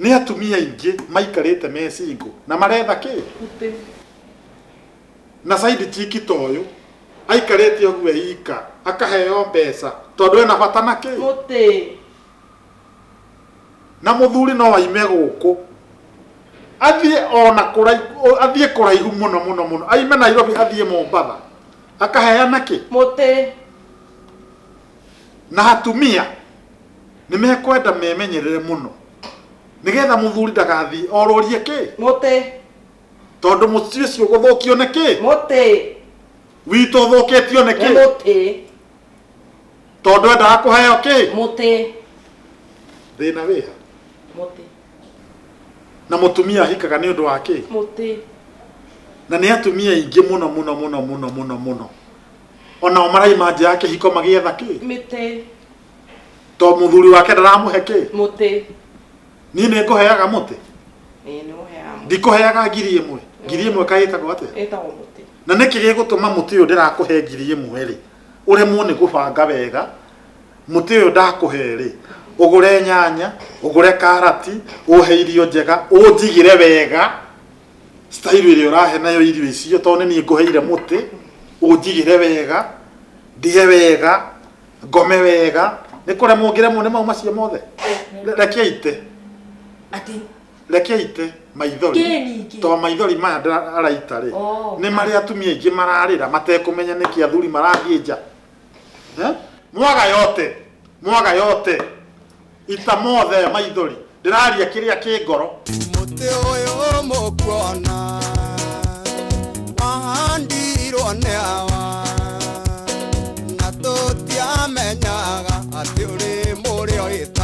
Nĩ atumia aingĩ maikarĩte me single na maretha kĩ? Mũtĩ. Na side chick ta ũyũ aikarĩte ũguo e ika akaheo mbeca tondũ ena bata na kĩ? Mũtĩ. Na mũthuri no aime gũkũ athiĩ ona kũraihu, athiĩ kũraihu mũno mũno mũno, aime Nairobi athiĩ Mombatha akaheana kĩ? Mũtĩ. Na atumia nĩ mekwenda memenyerere mũno nĩgetha mũthuri ndagathiĩ orũrie kĩ? Mũtĩ. Tondũ mũciĩ ũcio ũgũthũkio nĩ kĩ? Mũtĩ. Witũ ũthũkĩtio nĩ Nĩ kĩ? mũtĩ. Tondũ endaga kũheo kĩ? Mũtĩ. Thĩna wĩha? Mũtĩ. Na mũtumia ahikaga nĩ ũndũ wa kĩ? Mũtĩ. Na nĩ atumia aingĩ mũno mũno mũno mũno mũno mũno onao maraima nja ya kĩhiko magĩetha kĩ? Mĩtĩ. To mũthuri wake ndaramũhe kĩ? Mũtĩ. Niĩ nĩ ngũheaga mũtĩ? Ĩĩ, nĩ ũheaga mũtĩ. Ndikũheaga 1000? 1000 kaĩ ĩtagwo atĩa? Ĩtagwo mũtĩ. Na nĩkĩ gĩgũtũma mũtĩ ũyũ ndĩrakũhe 1000 rĩ ũremwo nĩ gũbanga wega? Mũtĩ ũyũ ndakũhe rĩ, ũgũre nyanya, ũgũre karati, ũhe irio njega, ũnjigĩre wega style ĩrĩa ũrahe nayo irio icio, tondũ nĩ niĩ ngũheire mũtĩ, ũnjigĩre wega, ndĩe wega, ngome wega. Nĩ kũremwo ngĩremwo nĩ mau macio mothe? Reke aite. Atĩ Reke aite maithori. Kĩ ningĩ? To maithori maya araita rĩ, Oh. nĩ marĩa atumia aingĩ mararĩra matekũmenya nĩkĩ athuri marathiĩ nja. Eh? Mwaga yote, mwaga yote, ita mothe maithori, ndĩraria kĩrĩa kĩ ngoro. Mũtĩ ũyũ mũkuona wahandirwo nĩ awa, na tũtiamenyaga atĩ ũrĩ mũrĩo ĩta.